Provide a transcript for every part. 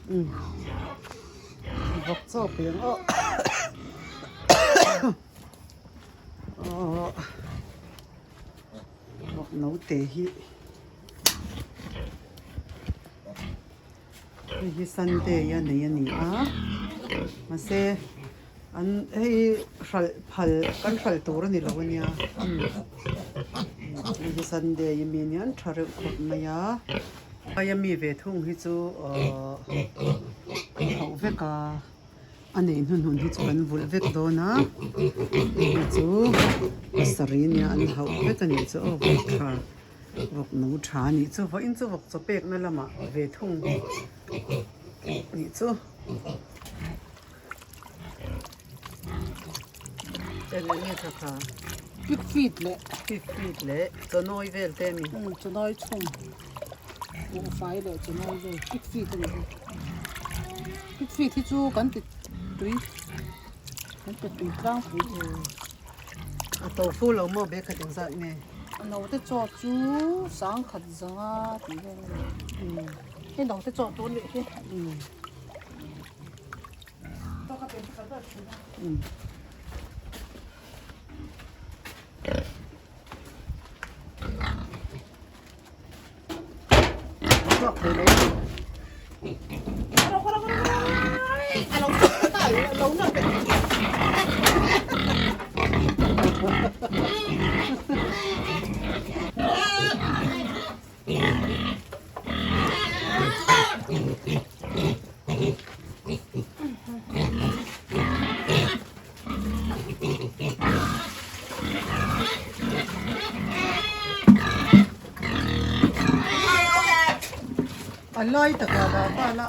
Umm vawk chaw piang aw aw vawk naute hi hei hi sunday a nei a ni a mahse an hei hralh phal kan hralh tur a ni lo a nia hei hi sunday a mi ania an tha reuh khawp mai a aia mi ve thung hi chu ahh an hauh vek a a neih hnuhnun hi chu kan vulh vek dawn a hei chu pasarih nia an hauh vek a nih chu aw vawk tha vawk no tha a nih chu vawiin chu vawk chaw pekna lamah ve thung nih chu. Pig feed leh pig feed leh chawnawi vel te a ni. Umm chawnawi chhung buhfai leh chawnawi vel pig feed a ni hi. Pig feed hi chu kan ti tui kan ti tui tlangpui. A tofu lo maw bag khat engzat nge? A naute chaw chu sangkhat zanga tih vel a ni. Hei naute chaw tur nih hi. A lai takah dah ta la.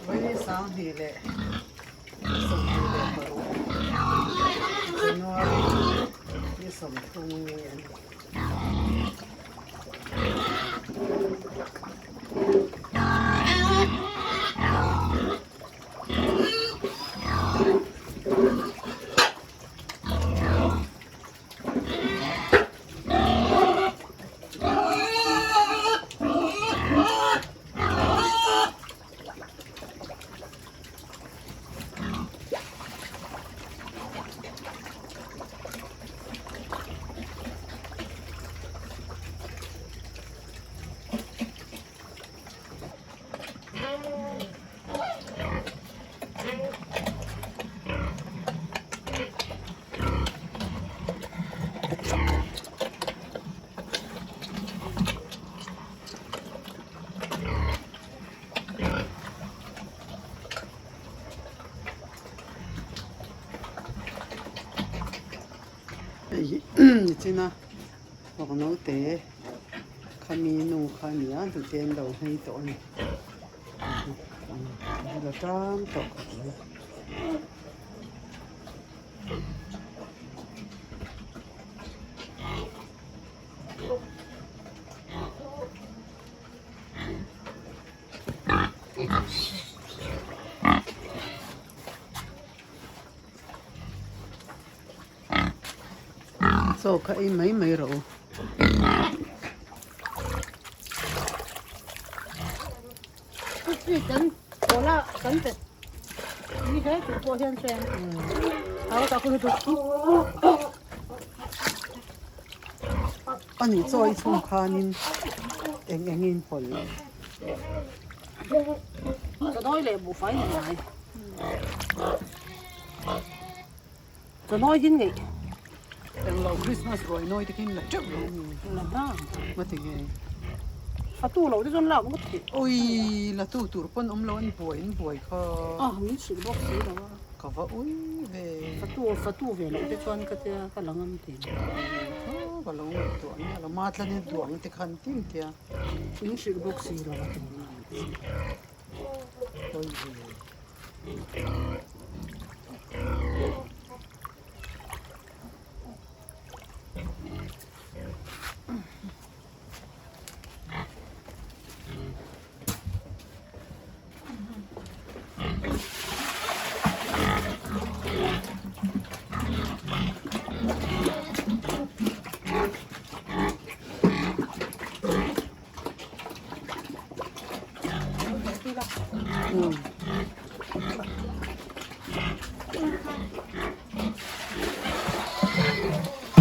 Vawi sanghnih leh 26 January ni 30 ni a ni. Hei hi nichina vawk naute khami nu kha a ni a hnute an lo nghei tawh a ni a la tan tawh khawp mai. Chaw kha ei mai mai rawh u. A nih chaw i chhung khanin eng engin pawlh loh. Chawnawi leh buhfai ni ngai. Chawnawi hi ngeih. Englo Christmas ruai nawi te khin la teuh lo. La na. Mati nge. Fatu lo te chuan lak ngawt theih. Ui la tu tur pawn awm lo an buai an buai kha. A min hrilh bawk si lo a. Ka va ui ve. Fatu fatu ve loh te chuan ka tia ka la ngam thei lo. Kha ka lo ngaihtuah nia lo ma tlanin duang te khan tim tia. Min hrilh bawk si lo a tuna. Ui ve.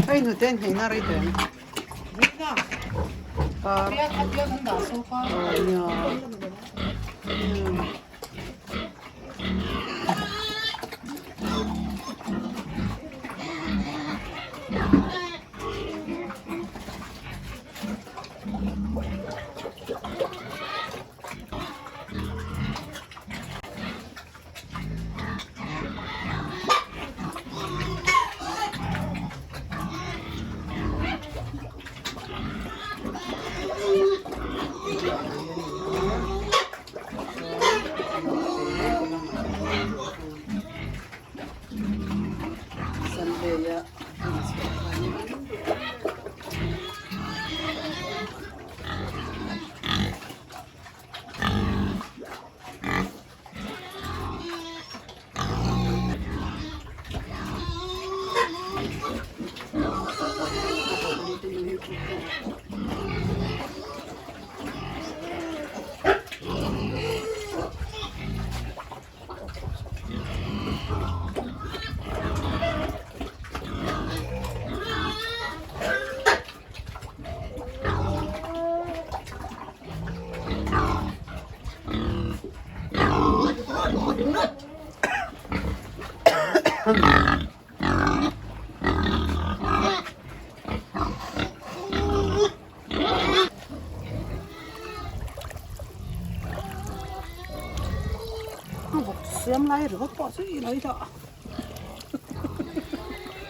Hei hnute an hneihna rei tawh em? Kar. Nia. Sunday a inchhuah khan Siam lai ringawt pawh chu i lo i dah.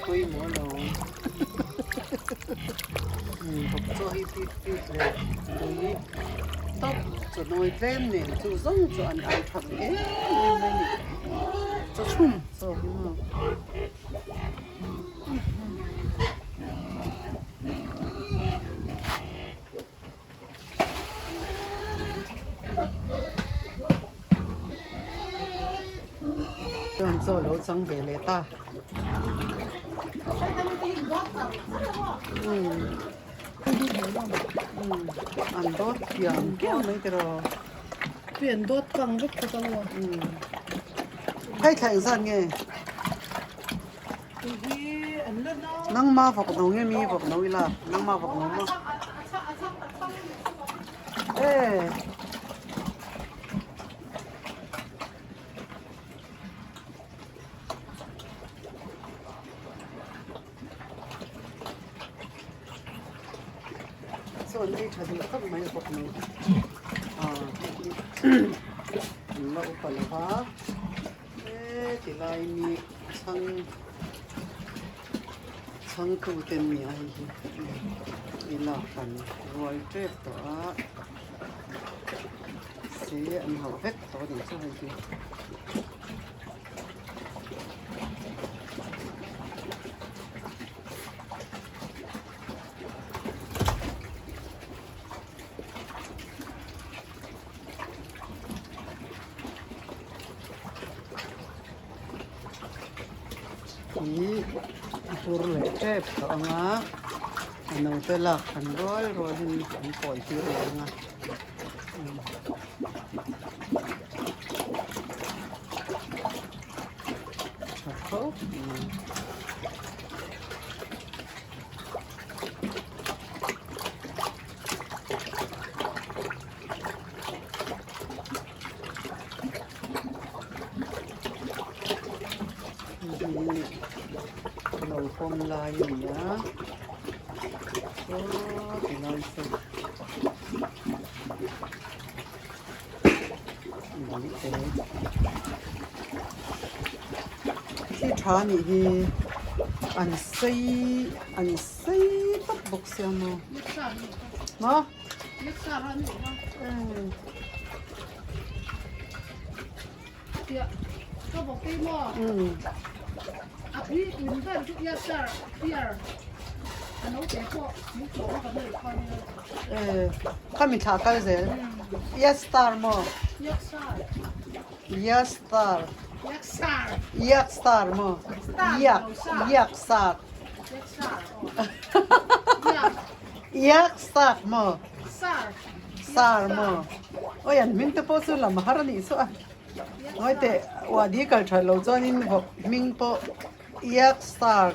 Pawimawh lo. Bawk chaw hi pik pik leh tui tawp chaw nawi tlem nen chu zawng chu an al that em em mai ni. Chaw chhum. Chaw hi maw. Chuan chaw lo chang ve leh ta. An dawt kiang kiang mai tiraw. Tui an dawt kang vek kha ka lo. Hei thla engzat nge? Nangma vawk no nge mi vawk no ila nangma vawk no maw e Chuan ei tha duh tak mai vawk no a an la upa lo va. He ti lai mi chhang chhangtu te an ni a hei hi i lak hran rual tep tawh a se an hauh vek tawh a nih chu hei hi. Ih a hur leh tep tawh ang a a naute lak hran rual rual in an kawi tir leh ang a tha khawp mai. Lo pawm lai a ni a saw tilai saw. Bawihte khi tha nih hi an sei an sei tawp bawk sia maw maw Khami thlah kal zel Yes star maw Yes star Yak star maw Yak Yak sar Yak sak maw Sar maw Oi an hming te pawh chu lam har a nih chu a. Ngawi teh uah di kal that loh chuanin vawk hming pawh Yak Star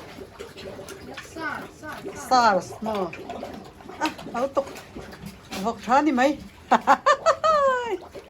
Stars maw a lo tuk vawk tha ni mai.